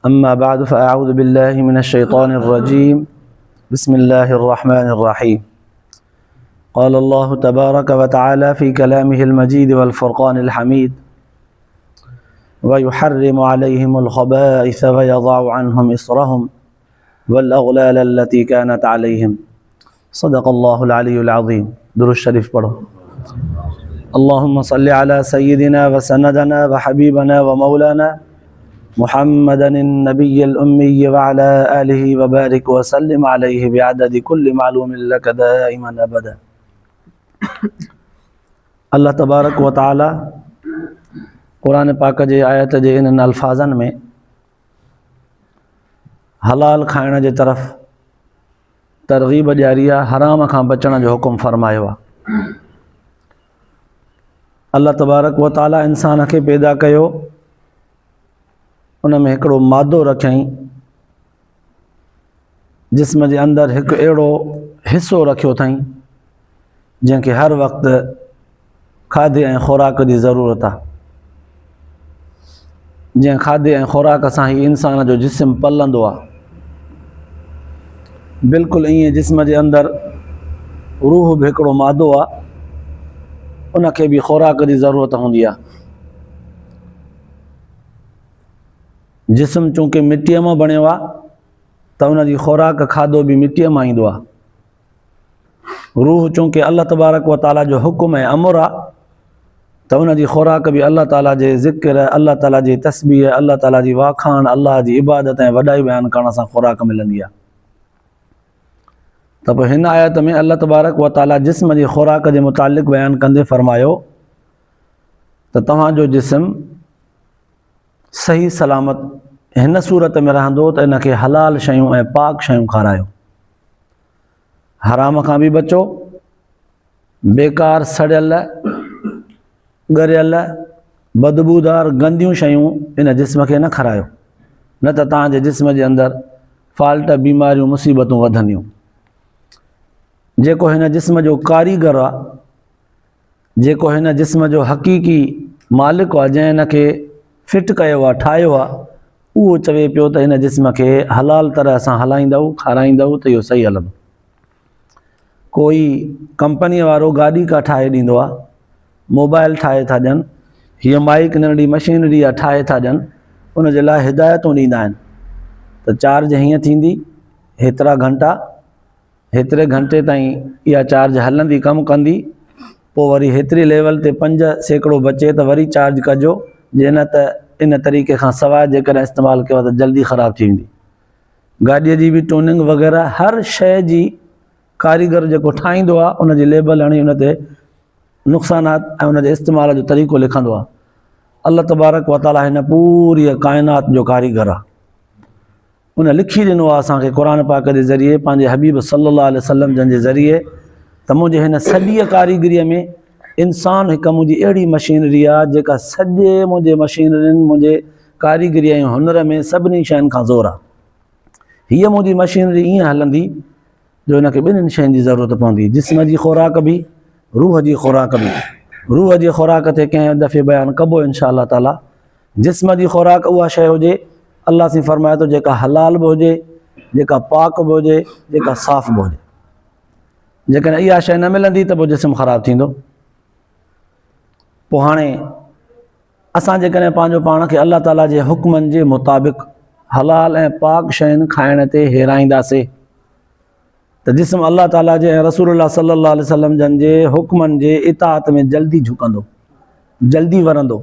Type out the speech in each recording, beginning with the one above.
أما بعد فأعوذ بالله من الشيطان الرجيم بسم الله الرحمن الرحيم قال الله تبارك وتعالى في كلامه المجيد والفرقان الحميد ويحرم عليهم الخبائث ويضع عنهم إصرهم والأغلال التي كانت عليهم صدق الله العلي العظيم درود الشريف پڑھو اللهم صل على سيدنا وسندنا وحبيبنا ومولانا محمدا النبي الأمي وعلى آله وبارك وسلم عليه بعدد كل معلوم لك دائما أبدا الله تبارڪ وتعالى قرآن پاڪ جي آيت جي انهن الفاظن ۾ حلال کائڻ جي طرف ترغيب ڏياري آهي حرام کان بچڻ جو حڪم فرمايو آهي الله تبارڪ و تعالي انسان کي پيدا ڪيو ان ۾ هڪڙو مادو رکيائين جسم جي اندر هڪ اهڙو حصو رکيو اٿائين جنهن کي هر وقت کاڌي ۽ خوراڪ جي ضرورت آهي جنهن کاڌي ۽ خوراڪ سان هي انسان جو جسم پلندو آهي بلڪل ائين جسم جي اندر روح به هڪڙو مادو آهي ان کي به خوراڪ جي ضرورت هوندي آهي جسم چونڪه مٽيء مان بڻيو آهي ته ان جي خوراڪ کاڌو به مٽيء مان ايندو آهي. روح چونڪه الله تبارڪ و تعاليٰ جو حڪم ۽ امر آهي ته ان جي خوراڪ به الله تعاليٰ جي ذڪر، الله تعاليٰ جي تسبيح، الله تعاليٰ جي واکاڻ، الله جي عبادت ۽ وڏائي بيان ڪرڻ سان خوراڪ ملندي آهي. ته پوء هن آيت ۾ الله تبارڪ و تعاليٰ جسم جي خوراڪ جي متعلق بيان ڪندي فرمايو ته توهان جو جسم صحيح سلامت هن صورت ۾ رهندو ته ان کي حلال شيون ۽ پاڪ شيون کارايو. حرام کان به بچو، بيڪار سڙيل، ڳريل، بدبودار گنديون شيون ان جسم کي نه کارايو، نه ته توهان جي جسم جي اندر فالٽ، بيماريون، مصيبتون وڌنديون. جيڪو هن جسم جو ڪاريگر آ، جيڪو هن جسم جو حقيقي مالڪ آهي، جنهن هن کي فٽ ڪيو آهي، ٺاهيو آهي، اهو چوي پيو ته هن جسم کي حلال طرح سان هلائيندؤ، کارائيندؤ ته اهو صحيح هلندو. ڪوئي ڪمپنيء وارو گاڏي ڪا ٺاهي ڏيندو آهي، موبائل ٺاهي ٿا ڏين، هيء مائيڪ ننڍڙي مشينري آهي ٺاهي ٿا ڏين، ان جي لاء هدايتون ڏيندا آهن ته چارج هيئن ٿيندي، هيترا گهنٽا هيتري گهنٽي تائين اها چارج هلندي ڪم ڪندي پوء وري هيتري ليول تي 5% بچي ته وري چارج ڪجو جي نه ته ان طريقي کان سواء جيڪڏهن استعمال ڪيو ته جلدي خراب ٿي ويندي. گاڏيء جي به ٽوننگ وغيره هر شيء جي ڪاريگر جيڪو ٺاهيندو آهي ان جي ليبل هڻي ان تي نقصانات ۽ ان جي استعمال جو طريقو لکندو آهي. الله تبارڪ وتعاليٰ هن پوريء ڪائنات جو ڪاريگر آهي. ان لکي ڏنو آهي اسان کي قرآن پاڪ جي ذريعي پنهنجي حبيب صلي الله عليه وسلم جن جي ذريعي ته منهنجي هن سڄيء ڪاريگريء ۾ انسان هڪ منهنجي اهڙي مشينري آهي جيڪا سڄي منهنجي مشينرين منهنجي ڪاريگري ۽ هنر ۾ سڀني شين کان زور آهي. هيء منهنجي مشينري ائين هلندي جو هن کي ٻنهين شين جي ضرورت پوندي، جسم جي خوراڪ به، روح جي خوراڪ به. روح جي خوراڪ تي ڪنهن دفعي بيان ڪبو انشاء الله تعاليٰ. جسم جي خوراڪ اها شيء هجي، الله سائين فرمائي ٿو جيڪا حلال به هجي، جيڪا پاڪ به هجي، جيڪا صاف به هجي. جيڪڏهن اها شيء نه ملندي ته پوء جسم خراب ٿيندو. پوء هاڻي اسان جيڪڏهن پنهنجو پاڻ کي الله تعاليٰ جي حڪمن جي مطابق حلال ۽ پاڪ شين کائڻ تي هيرائينداسي ته جسم الله تعاليٰ جي ۽ رسول الله صلي الله عليه وسلم جن جي حڪمن جي اطاعت ۾ جلدي جهڪندو، جلدي ورندو،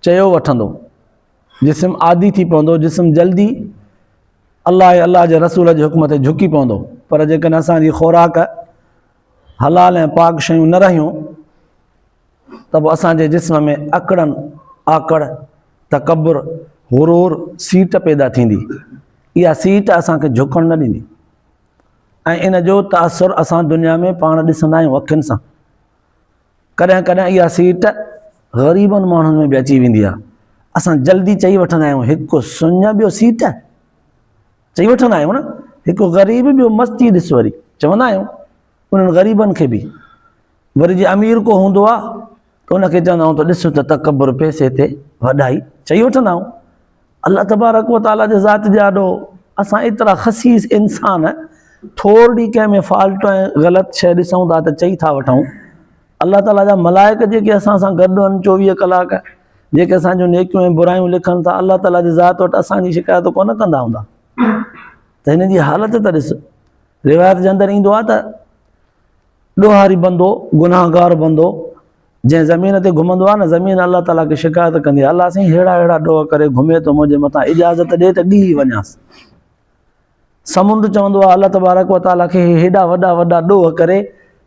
چيو وٺندو، جسم عادي ٿي پوندو، جسم جلدي الله ۽ الله جي رسول جي حڪم تي جهڪي پوندو. پر جيڪڏهن اسان جي خوراڪ حلال ۽ پاڪ شيون نه رهيون ته پوء اسان جي جسم ۾ اڪڙن، آڪڙ، تڪبر، غرور، سيٽ پيدا ٿيندي. اها سيٽ اسان کي جهڪڻ نه ڏيندي ۽ ان جو تاثر اسان دنيا ۾ پاڻ ڏسندا آهيون اکين سان. ڪڏهن ڪڏهن اها سيٽ غريبن ماڻهن ۾ به اچي ويندي آهي. اسان جلدي چئي وٺندا آهيون هڪ سڃ ٻيو سيٽ. چئي وٺندا آهيون نه، هڪ غريب ٻيو مستي ڏس وري چوندا آهيون انهن غريبن کي به. وري جي امير ڪو هوندو آ ته ان کي چوندا آهيون ته ڏس ته تڪبر پئسي تي وڏائي چئي وٺندا آهيون. الله تبارڪ و تعاليٰ جي ذات جي آڏو اسان ايترا خسيس انسان ٿورڙي ڪنهن ۾ فالٽ ۽ غلط شيء ڏسون ٿا ته چئي ٿا وٺون. الله تعاليٰ جا ملائڪ جيڪي اسان سان گڏ آهن چوويهه ڪلاڪ جيڪي اسان جون نيڪيون ۽ برايون لکن ٿا الله تعاليٰ جي ذات وٽ اسان جي شڪايت ڪونه ڪندا هوندا ته هن جي حالت ته ڏس. روايت جي اندر ايندو آهي ته ڏوهاري بندو، گناهگار بندو جنهن زمين تي گهمندو آهي نه زمين الله تعاليٰ کي شڪايت ڪندي آهي الله سائين ههڙا ههڙا ڏوهه ڪري گهمي ٿو منهنجي مٿان اجازت ڏي ته ڳهي وڃانس. سمنڊ چوندو آهي الله تبارڪ و تعاليٰ کي هي هيڏا وڏا وڏا ڏوهه ڪري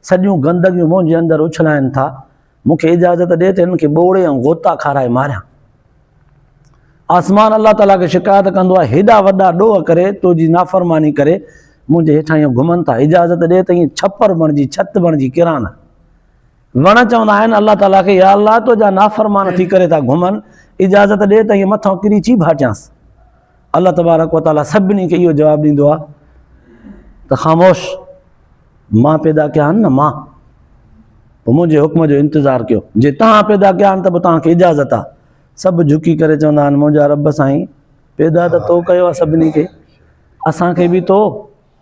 سڄيون گندگيون منهنجي اندر اڇلائن ٿا مون کي اجازت ڏي ته هنن کي ٻوڙي ۽ غوطا کارائي ماريان. آسمان الله تعاليٰ کي شڪايت ڪندو آهي هيڏا وڏا ڏوهه ڪري تو جي نافرماني ڪري منهنجي هيٺان ائين گهمن ٿا اجازت ڏي ته ائين ڇپر بڻجي ڇت بڻجي ڪران. وڻ چوندا آهن الله تعاليٰ کي يا الله تو جا نافرمان ٿي ڪري ٿا گهمن اجازت ڏي ته ائين مٿان ڪري چيڀاٽيانس. الله تبارڪ و تعاليٰ سڀني کي اهو جواب ڏيندو آهي ته خاموش مان پيدا ڪيا آهن نه مان پوء منهنجي حڪم جو انتظار ڪيو جي توهان پيدا ڪيا آهن ته پوء توهان کي اجازت آهي سڀ جهڪي ڪري چوندا آهن منهنجا رب سائين پيدا ته تو ڪيو آهي سڀني کي اسان کي به تو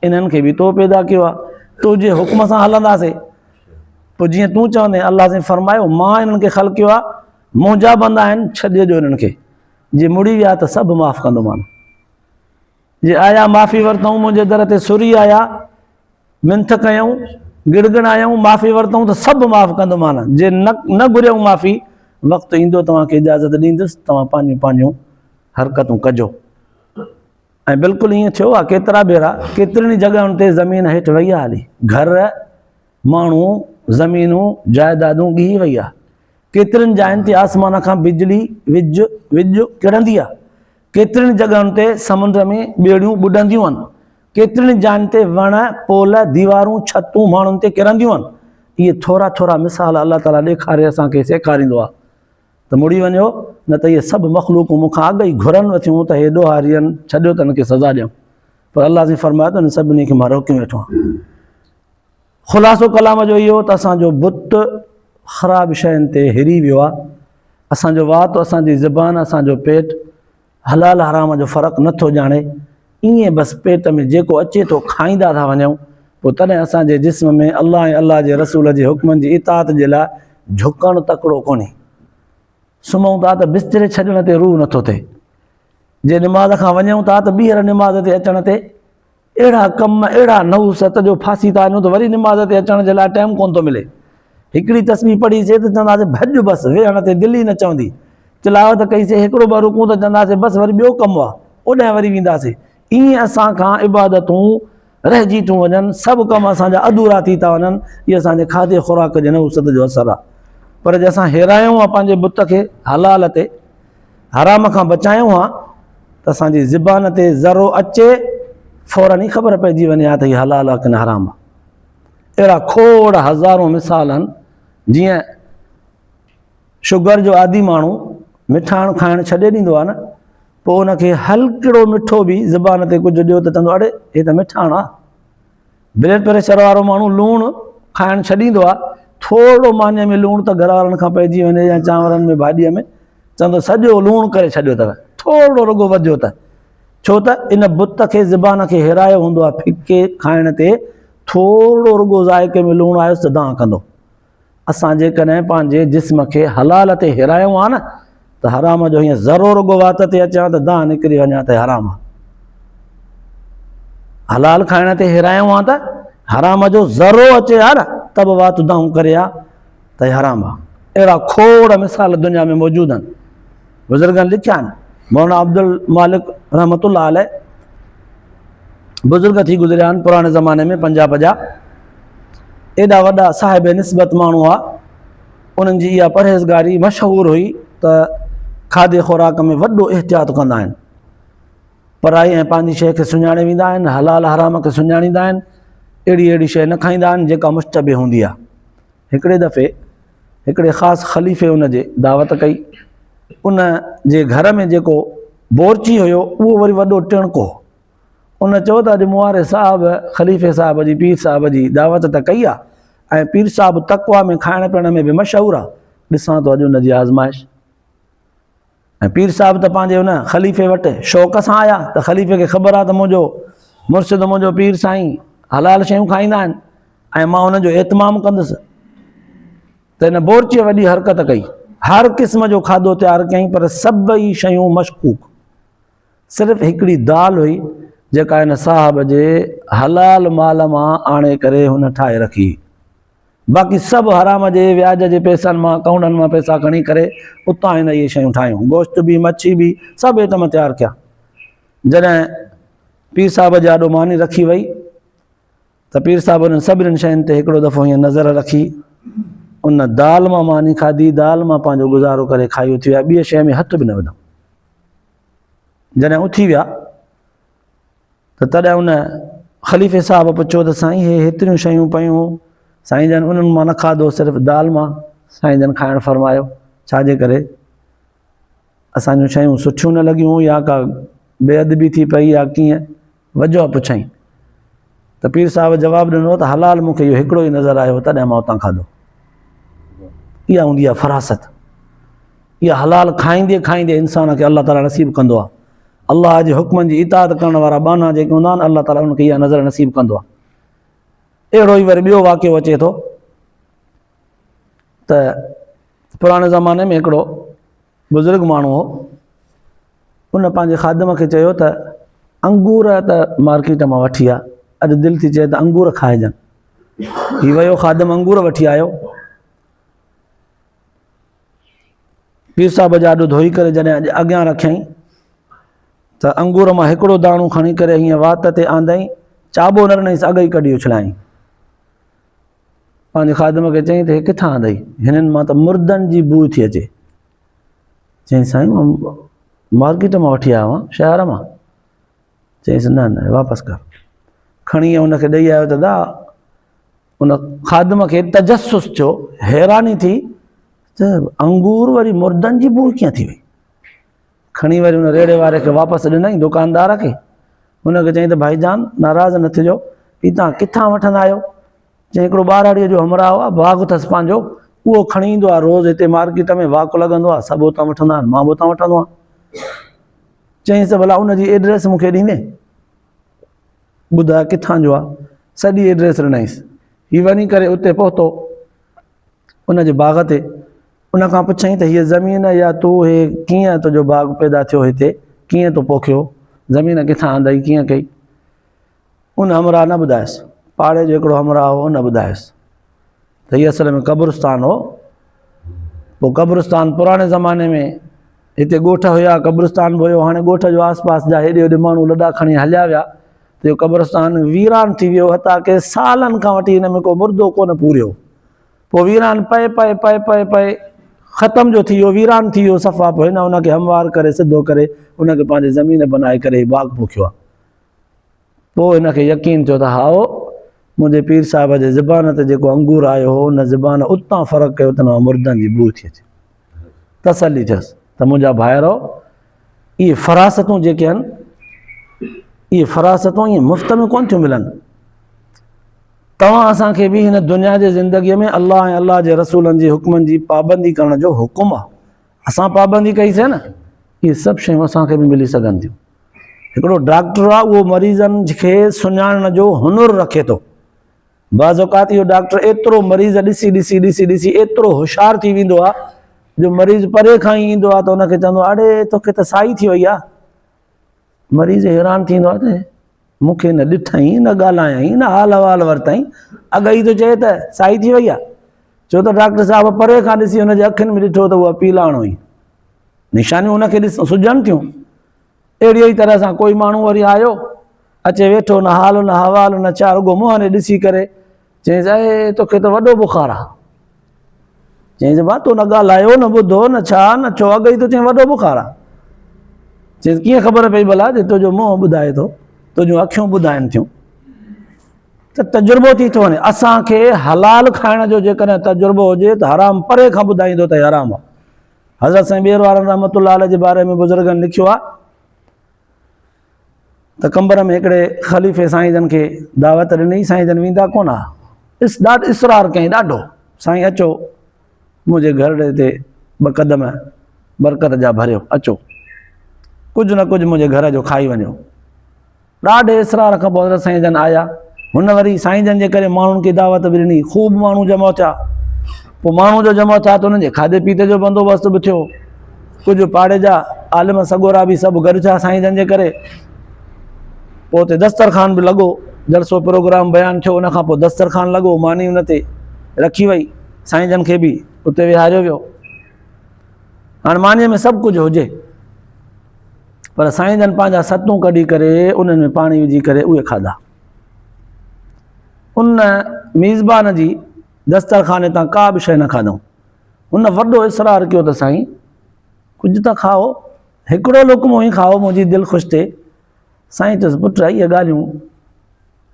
انهن کي به تو پيدا ڪيو آهي تنهنجي حڪم سان هلنداسي پوء جيئن تون چوندين الله سائين فرمايو مان انهن کي خلقيو آهي منهنجا بندا آهن ڇڏي ڏيو انهن کي جي مڙي ويا ته سڀ معاف ڪندومان. جي آيا معافي ورتائون منهنجي در تي سري آيا منٿ ڪيائون گڙگڙايائون معافي ورتائون ته سڀ معاف ڪندومان. جي نه نه گهريائون معافي وقت ايندو توهان کي اجازت ڏيندس توهان پنهنجون پنهنجون حرڪتون ڪجو. ۽ بلڪل ائين ٿيو آهي ڪيترا ڀيرا ڪيترين ئي جڳهن تي زمين هيٺ وئي آهي هلي گهر ماڻهو زمينون جائدادون ڳهي وئي آهي. ڪيترين جاين تي آسمان کان بجلي، وڄ، وڄ، ڪرندي آهي. ڪيترين جڳهن تي سمنڊ ۾ ٻيڙيون ٻڏنديون آهن. ڪيترين جاين تي وڻ، پول، ديوارون، ڇتون ماڻهن تي ڪرنديون آهن. اهي ٿورا ٿورا مثال الله تعاليٰ ڏيکاري اسان کي سيکاريندو آهي ته مڙي وڃو نه ته اهي سڀ مخلوقون مون کان اڳ ئي گهرن وٿيون ته هي ڏوهاري آهن ڇڏيو ته هن کي سزا ڏيون. پر الله سائين فرمايو ته انهن سڀني کي مان روڪيو ويٺو آهيان. خلاصو ڪلام جو اهو ته اسان جو بت خراب شين تي هري ويو آهي، اسان جو وات، اسان جي زبان، اسان جو پيٽ حلال حرام جو فرق نه ٿو ڄاڻي، ائين بس پيٽ ۾ جيڪو اچي ٿو کائيندا ٿا وڃون، پوء تڏهن اسان جي جسم ۾ الله ۽ الله جي رسول جي حڪمن جي اطاعت جي لاء جهڪڻ تڪڙو ڪونهي. سمهون ٿا ته بستري ڇڏڻ تي روح نٿو ٿئي. جي نماز کان وڃون ٿا ته ٻيهر نماز تي اچڻ تي اهڙا ڪم، اهڙا نحوست جو ڦاسي ٿا وڃون ته وري نماز تي اچڻ جي لاء ٽائيم ڪونه ٿو ملي. هڪڙي تسبيح پڙهي سي ته چونداسين ڀڄ بس، ويهڻ تي دل ئي نه چوندي. تلاوت ڪئي سي هڪڙو ٻه رڪوع ته چونداسين بس وري ٻيو ڪم آ، اوڏانهن وري وينداسين. ائين اسان کان عبادتون رهجي ٿيون وڃن، سڀ ڪم اسان جا اڌورا ٿي ٿا وڃن، اهي اسان جي کاڌي خوراڪ جي نحوست جو اثر آ. پر جي اسان هيرايون ها پنهنجي بت کي حلال تي، حرام کان بچايون ها ته اسان جي زبان تي ذرو اچي فورن ئي خبر پئجي وڃي ها ته هي حلال آ ڪن حرام آ. اهڙا کوڙ هزارون مثال آهن جيئن شگر جو عادي ماڻهو مٺاڻ کائڻ ڇڏي ڏيندو آ نه پوء ان کي هلڪڙو مٺو به زبان تي ڪجهه ڏيو ته چوندو اڙي هي ته مٺاڻ آ. بلڊ پريشر وارو ماڻهو لوڻ کائڻ ڇڏيندو آهي، ٿورڙو مانيء ۾ لوڻ ته گهر وارن کان پئجي وڃي يا چانورن ۾ ڀاڄيء ۾ چوندو سڄو لوڻ ڪري ڇڏيو اٿو، ٿورڙو رڳو وڌيو ته، ڇو ته ان بت کي زبان کي هيرايو هوندو آهي ڦڪي کائڻ تي ٿورڙو رڳو ذائقي ۾ لوڻ آيس ته دانهن ڪندو. اسان جيڪڏهن پنهنجي جسم کي حلال تي هيرايون ها نه ته حرام جو هيئن ذرو رڳو وات تي اچي ها ته دانهن نڪري وڃي ها ته حرام آ. حلال کائڻ تي هيرايون ها ته حرام جو ذرو اچي ها نه ته به وات دانهون ڪري ها ته حرام آ. اهڙا کوڙ مثال دنيا ۾ موجود آهن. بزرگن لکيا آهن. مولانا عبدالمالڪ رحمت الله عليه بزرگ ٿي گذريا آهن پراڻي زماني ۾ پنجاب جا ايڏا وڏا صاحب نسبت ماڻهو هئا انهن جي اها پرهيزگاري مشهور هئي ته کاڌي خوراڪ ۾ وڏو احتياط ڪندا آهن پرائي ۽ پنهنجي شيء کي سڃاڻي ويندا آهن حلال حرام کي سڃاڻيندا آهن اهڙي اهڙي شيء نه کائيندا آهن جيڪا مشتبه هوندي آهي هڪڙي دفعي هڪڙي خاص خليفي ان جي دعوت ڪئي. ان جي گهر ۾ جيڪو بورچي هيو اهو وري وڏو ٽڻڪو هو. ان چيو ته اڄ مون واري صاحب خليفي صاحب جي پير صاحب جي دعوت ته ڪئي آ ۽ پير صاحب تقويٰ ۾ کائڻ پيئڻ ۾ به مشهور آ، ڏسان ٿو اڄ ان جي آزمائش. ۽ پير صاحب ته پنهنجي ان خليفي وٽ شوق سان آيا ته خليفي کي خبر آ ته منهنجو مرشد منهنجو پير سائين حلال شيون کائيندا آهن ۽ مان انهن جو اهتمام ڪندس ته هن بورچيء وڏي حرڪت ڪئي. هر قسم جو کاڌو تيار ڪيائين پر سڀئي شيون مشڪوڪ. صرف هڪڙي دال هئي جيڪا هن صاحب جي حلال مال مان آڻي ڪري هن ٺاهي رکي هئي. باقي سڀ حرام جي وياج جي پئسن مان ڪائونٽن مان پئسا کڻي ڪري اتان هن اهي شيون ٺاهيون. گوشت به مڇي به سڀ ائٽم تيار ڪيا. جڏهن پير صاحب جي آڏو ماني رکي وئي ته پير صاحب انهن سڀني شين تي هڪڙو دفعو هيئن نظر رکي ان دال مان ماني کاڌي، دال مان پنهنجو گذارو ڪري کائي اٿي ويا، ٻيء شيء ۾ هٿ به نه وڌائون. جڏهن اٿي ويا ته تڏهن ان خليفي صاحب پڇيو ته سائين هي هيتريون شيون پيون، سائين جن انهن مان نه کاڌو صرف دال مان سائين جن کائڻ فرمايو، ڇا جي ڪري؟ اسان جون شيون سٺيون نه لڳيون يا ڪا بي ادبي ٿي پئي يا ڪيئن؟ وجهه پڇائين ته پير صاحب جواب ڏنو ته حلال مون کي اهو هڪڙو ئي نظر آيو تڏهن مان اتان کاڌو. اها هوندي آهي فراست. اها حلال کائيندي کائيندي انسان کي الله تعاليٰ نصيب ڪندو آهي. الله جي حڪمن جي اطاعت ڪرڻ وارا ٻانها جيڪي هوندا آهن الله تعاليٰ انهن کي اها نظر نصيب ڪندو آهي. اهڙو ئي وري ٻيو واقعو اچي ٿو ته پراڻي زماني ۾ هڪڙو بزرگ ماڻهو هو، ان پنهنجي خادم کي چيو ته انگور ته مارڪيٽ مان وٺي آ، اڄ دل ٿي چئي ته انگور کائجن. هي ويو خادم انگور وٺي آيو. پير صاحب جا آڏو ڌوئي ڪري جڏهن اڳيان رکيائين ته انگور مان هڪڙو داڻو کڻي ڪري هيئن وات تي آندائين، چاٻو نه ڏنائينس اڳ ئي ڪڍي اڇلايائين. پنهنجي خادم کي چيائين ته هي ڪٿان آندئي؟ هنن مان ته مردن جي بوء ٿي اچي. چيائين سائين مان مارڪيٽ مان وٺي آيو آهيان شهر مان. چيائينس نه نه واپس ڪر. کڻي ان کي ڏئي آيو ته دا ان خادم کي تجسس ٿيو، حيراني ٿي ته انگور وري مردن جي بوء ڪيئن ٿي وئي؟ کڻي وري ان ريڙهي واري کي واپس ڏنائين دڪاندار کي. هن کي چيائين ته ڀائي جان ناراض نه ٿجو، هي توهان ڪٿان وٺندا آهيو؟ چيائين هڪڙو ٻهراڙيء جو همراهه آهي، باغ اٿس پنهنجو، اهو کڻي ايندو آهي روز هتي مارڪيٽ ۾ واڪ لڳندو آهي، سڀ اتان وٺندا آهن، مان به اتان وٺندو آهيان. چيائينس ته ڀلا ان جي ايڊريس مون کي ڏيندين؟ ٻڌاء ڪٿان جو آهي؟ سڄي ايڊريس ڏنائينس. هي وڃي ڪري اتي پهتو ان جي باغ تي. ان کان پڇيائين ته هيء زمين يا تو هي ڪيئن تنهنجو باغ پيدا ٿيو هتي، ڪيئن تو پوکيو، زمين ڪٿان آندئي، ڪيئن ڪئي؟ ان همراهه نه ٻڌايس. پاڙي جو هڪڙو همراهه هو، ان ٻڌايس ته هي اصل ۾ قبرستان هو. پوء قبرستان پراڻي زماني ۾ هتي ڳوٺ هيا، قبرستان به هيو. هاڻي ڳوٺ جو آس پاس جا هيڏي هوڏي ماڻهو لڏا کڻي هليا ويا ته اهو قبرستان ويران ٿي ويو. حتيٰ ڪي سالن کان وٺي هن ۾ ڪو مردو ڪونه پوريو. پوء ويران پئي پئي پئي پئي پئي ختم جو ٿي ويو، ويران ٿي ويو صفا. پوء هن ان کي هموار ڪري سڌو ڪري ان کي پنهنجي زمين بنائي ڪري هي باغ پوکيو آهي. پوء هن کي يقين ٿيو ته هائو منهنجي پير صاحب جي زبان تي جيڪو انگور آيو هو ان زبان اتان فرق ڪيو ته ان مردن جي بوء ٿي اچي. تسلي ٿيس ته منهنجا ڀائرو اهي فراستون جيڪي آهن اهي فراستون ائين مفت ۾ ڪونه ٿيون ملن. توهان اسان کي به هن دنيا جي زندگيء ۾ الله ۽ الله جي رسولن جي حڪمن جي پابندي ڪرڻ جو حڪم آهي. اسان پابندي ڪئي سي نه، اهي سڀ شيون اسان کي به ملي سگهن ٿيون. هڪڙو ڊاڪٽر آهي اهو مريضن کي سڃاڻڻ جو هنر رکي ٿو. بعض اوقات اهو ڊاڪٽر ايترو مريض ڏسي ڏسي ڏسي ڏسي ايترو هوشيار ٿي ويندو آهي جو مريض پري کان ئي ايندو آهي ته ان کي چوندو آهي اڙي توکي ته سائي ٿي وئي آهي. مريض حيران ٿيندو آهي ته مون کي نه ڏٺائين نه ڳالهايائين نه حال احوال ورتائين، اڳ ئي ٿو چئي ته سائي ٿي وئي آهي. ڇو ته ڊاڪٽر صاحب پري کان ڏسي هن جي اکين ۾ ڏٺو ته اها پيلاڻ هئي. نشانيون هن کي ڏس سجهن ٿيون. اهڙيء ئي طرح سان ڪوئي ماڻهو وري آيو، اچي ويٺو، نه حال نه احوال نه ڇا، رڳو منهن ڏي ڏسي ڪري چيائينس، اي توکي ته وڏو بخار آ. چيائينس، ڀا تو نه ڳالهايو نه ٻڌو نه ڇا نه ڇو، اڳ ئي تو چئين وڏو بخار آ. چيائينس، ڪيئن خبر پئي ڀلا جي تنهنجو منهن ٻڌائي ٿو، تنهنجون اکيون ٻڌائن ٿيون. ته تجربو ٿي ٿو وڃي. اسان کي حلال کائڻ جو جيڪڏهن تجربو هجي ته حرام پري کان ٻڌائيندو ته هي حرام آ. حضرت سائين ٻير وارن رحمة الله عليه جي باري ۾ بزرگن لکيو آ ته قمبر ۾ هڪڙي خليفي سائين جن کي دعوت ڏني، سائين جن ويندا ڪونه ها، اس ڏاڍ اصرار ڪيائين ڏاڍو، سائين اچو منهنجي گهر تي ٻه قدم برڪت جا ڀريو، اچو ڪجهه نه ڪجهه منهنجي گهر جو کائي وڃو. ڏاڍي اصرار کان پوء حضرت سائين جن آيا. هن وري سائين جن جي ڪري ماڻهن کي دعوت به ڏني. خوب ماڻهو جمع ٿيا. پوء ماڻهو جو جمع ٿيا ته انهن جي کاڌي پيتي جو بندوبست به ٿيو. ڪجهه پاڙي جا عالم سڳورا به سڀ گڏ ٿيا سائين جن جي ڪري. پوء اتي دسترخوان به لڳو. جلسو پروگرام بيان ٿيو. ان کان پوء دسترخوان لڳو. ماني ان تي رکي وئي. سائين جن کي به اتي ويهاريو ويو. هاڻ مانيء ۾ سڀ ڪجهه هجي پر سائين جن پنهنجا ستون ڪڍي ڪري انهن ۾ پاڻي وجهي ڪري اهي کاڌا. ان ميزبان جي دسترخاني تان ڪا به شيء نه کاڌائون. هن وڏو اصرار ڪيو ته سائين ڪجهه ته کائو، هڪڙو لقمو ئي کائو منهنجي دل خوش ٿئي. سائين چيس پٽ اهي ڳالهيون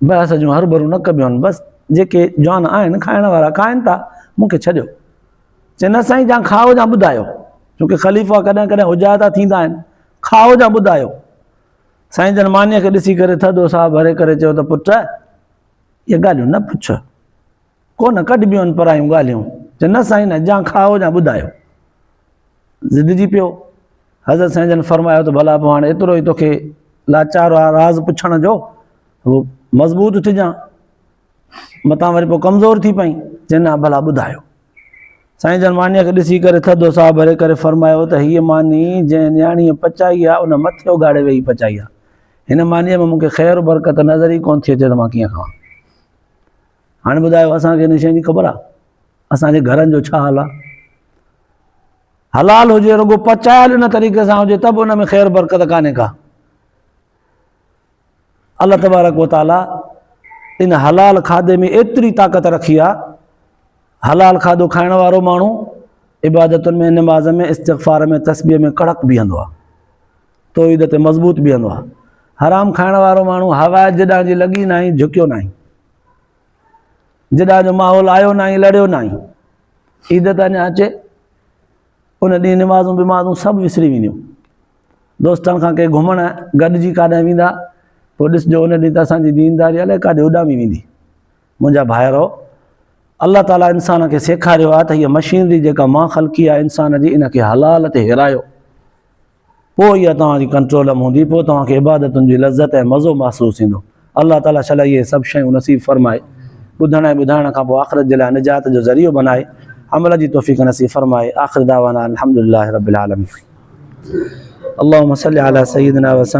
بحث جون هرڀرون نه ڪبيون آهن، بس جيڪي جوان آهن کائڻ وارا کائن ٿا، مون کي ڇڏيو. چي نه سائين جان کائو جان ٻڌايو، چونڪه خليفا ڪڏهن ڪڏهن حجاتا ٿيندا آهن، کائو جان ٻڌايو. سائين جن مانيء کي ڏسي ڪري ٿڌو ساهه ڀري ڪري چيو ته پٽ اهي ڳالهيون نه پڇ، ڪونه ڪڍبيون آهن پرايون ڳالهيون. چي نه سائين نه، جان کائو جان ٻڌايو. ضدجي پيو. حضرت سائين جن فرمايو ته ڀلا پوء هاڻي ايترو ئي توکي لاچار آ راز پڇڻ جو، مضبوط ٿجان. متان وري پوء ڪمزور ٿي پئين. چي نه ڀلا ٻڌايو. سائين جن مانيء کي ڏسي ڪري ٿڌو ساهه ڀري ڪري فرمايو ته هيء ماني جنهن نياڻيء پچائي آ ان مٿي اگهاڙي ويهي پچائي آ. هن مانيء ۾ مون کي خير و برڪت نظر ئي ڪونه ٿي اچي ته مان ڪيئن کاوان. هاڻي ٻڌايو اسان کي ان شيء جي خبر آ؟ اسان جي گهرن جو ڇا حال آ؟ حلال هجي رڳو پچايل ان طريقي سان هجي ته به ان ۾ خير برڪت ڪانهي ڪا. الله تبارڪ و تعالي ان حلال کاڌي ۾ ايتري طاقت رکي آ، حلال کاڌو کائڻ وارو ماڻهو عبادتن ۾، نماز ۾، استغفار ۾، تسبيح ۾ ڪڙڪ بيهندو آ، توحيد تي مضبوط بيهندو آ. حرام کائڻ وارو ماڻهو هوا جڏان جي لڳي ناهي جهڪيو ناهي، جڏان جو ماحول آيو ناهي لڙيو ناهي، عيد ته اڃا اچي ان ڏينهن نمازون بمازون سڀ وسري وينديون. دوستن کان ڪي گهمڻ گڏجي ڪاڏانهن ويندا، پوء ڏسجو ان ڏينهن ته اسان جي دينداري الائي ڪاڏي اڏامي ويندي. منهنجا ڀائرو! الله تعاليٰ انسان کي سيکاريو آهي ته هيء مشينري جيڪا مان خلقي آهي انسان جي ان کي حلال تي هيرايو، پوء اها توهان جي ڪنٽرول ۾ هوندي، پوء توهان کي عبادتن جي لذت ۽ مزو محسوس ٿيندو. الله تعاليٰ شل اهي سڀ شيون نصيب فرمائي، ٻڌڻ ۽ ٻڌائڻ کان پوء آخرت جي لاء نجات جو ذريعو بنائي، عمل جي توفيق نصيب فرمائي. آخر دعوانا ان الحمدلله رب العالمين. اللهم صل علي سيدنا وسلم.